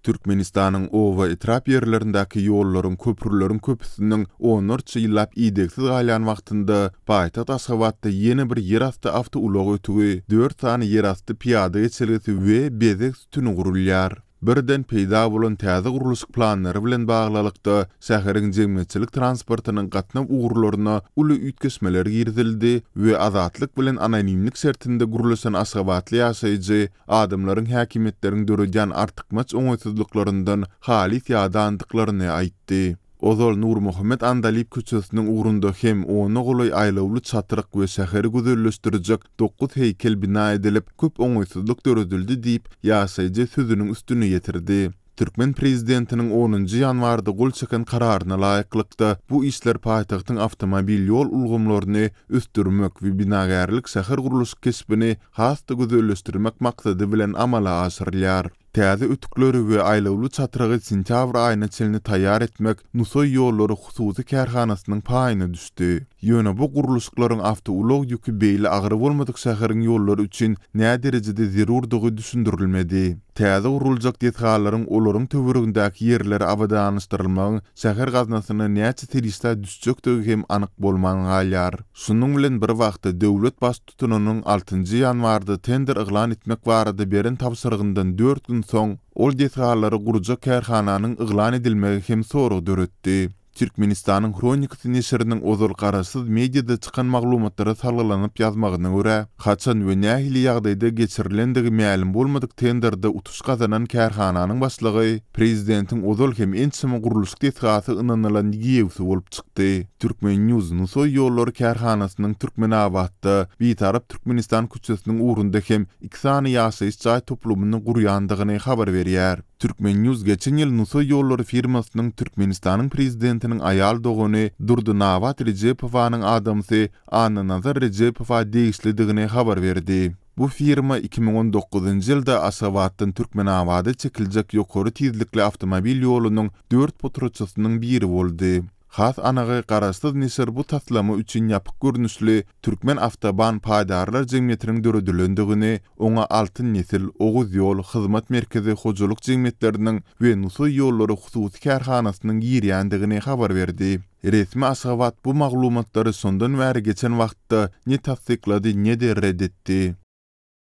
Türkmenistanyň oba-etrap ýerlerindäki ýollaryň, köprüleriň köpüsiniň onlarça ýyllap idegsiz galýan wagtynda, paýtagt Aşgabatda ýene bir ýerasty awtoulag ötügi, dört sany ýerasty pyýada geçelgesi we bezeg sütüni gurulýar. Birden peýda bolan täze gurluşyk planlary bilen baglylykda, şäheriň jemgyýetçilik transportynyň gatnaw ugurlaryna uly üýtgeşmeler girizildi we Azatlyk bilen anonimlik şertinde gürleşen aşgabatly ýaşaýjy adamlaryň häkimiýetleriň döredýän artykmaç oňaýsyzlyklaryndan halys ýadandyklaryny aýtdy. Ozal Nurmuhammet Andalyp köçesiniň ugrunda hem ona golaý aýlawly çatryk we şäheri gözelleşdirjek dokuz heýkel bina edilip, köp oňaýsyzlyk döredildi diýip, ýaşaýjy sözüniň üstüni ýetirdi. Türkmen prezidentiniň onunjy ýanwarda gol çeken kararyna laýyklykda, bu işler paýtagtyň awtomobil ýol ulgamlaryny ösdürmek we binagärlik-şähergurluşyk keşbini has-da gözelleşdirmek maksady bilen amala aşyrylýar. Täze ötükleri we aýlawly çatrygy sentýabr aýyna çenli taýýar etmek Nusaý ýollary hususy kärhanasynyň paýyna düşdi. Ýöne bu gurluşyklaryň awtoulag ýüki beýle agyr bolmadyk şäheriň ýollary üçin näderejede zerurdygy düşündirilmedi. Täze guruljak desgalaryň olaryň töweregindäki ýerleri abadanlaşdyrylmagyň şäher gaznasyna näçe serişdä düşjekdigi hem anyk bolman galýar. Şunuň bilen bir wagtda, döwlet Baştutanynyň altynjy ýanwarda tender yglan etmek barada beren tabşyrygyndan dört gün soň, ol desgalary gurjak kärhananyň yglan edilmegi hem sorag döretdi. Türkmenistanyň Hronikasy neşiriniň ozal garaşsyz mediada çykan maglumatlara salgylanyp ýazmagyna görä, haçan we nähili ýagdaýda geçirilendigi mälim bolmadyk tenderde utuş gazanan kärhananyň başlygy prezidentiň ozal hem ençeme gurluşyk desgasy ynanylan giýewsi bolup çykdy. Türkmen News Nusaý ýollary kärhanasynyň Türkmenabatda, Bitarap Türkmenistan köçesiniň ugrunda hem iki sany ýaşaýyş jaý toplumyny gurýandygyny habar berýär. Türkmen News geçen ýyl Nusaý ýollary firmasynyň Türkmenistanyň Prezidentiniň aýal dogany Durdynabat Rejepowanyň adamsy Annanazar Rejepowa degişlidigini habar berdi. Bu firma 2019-njy ýylda Aşgabatdan Türkmenabada çekiljek ýokary tizlikli awtomobil ýolunyň dört potratçysynyň biri boldy. Has anygy, garaşsyz neşir bu taslama üçin ýapyk görnüşli Türkmen awtoban paýdarlar jemgyýetiniň döredilendigini, oňa Altyn nesil, Oguz ýol, Hyzmat merkezi hojalyk jemgyýetleriniň we Nusaý ýollary hususy kärhanasynyň girýändigini habar berdi. Resmi Aşgabat bu maglumatlary şondan bäri geçen wagtda ne tassyklady, ne-de ret etdi.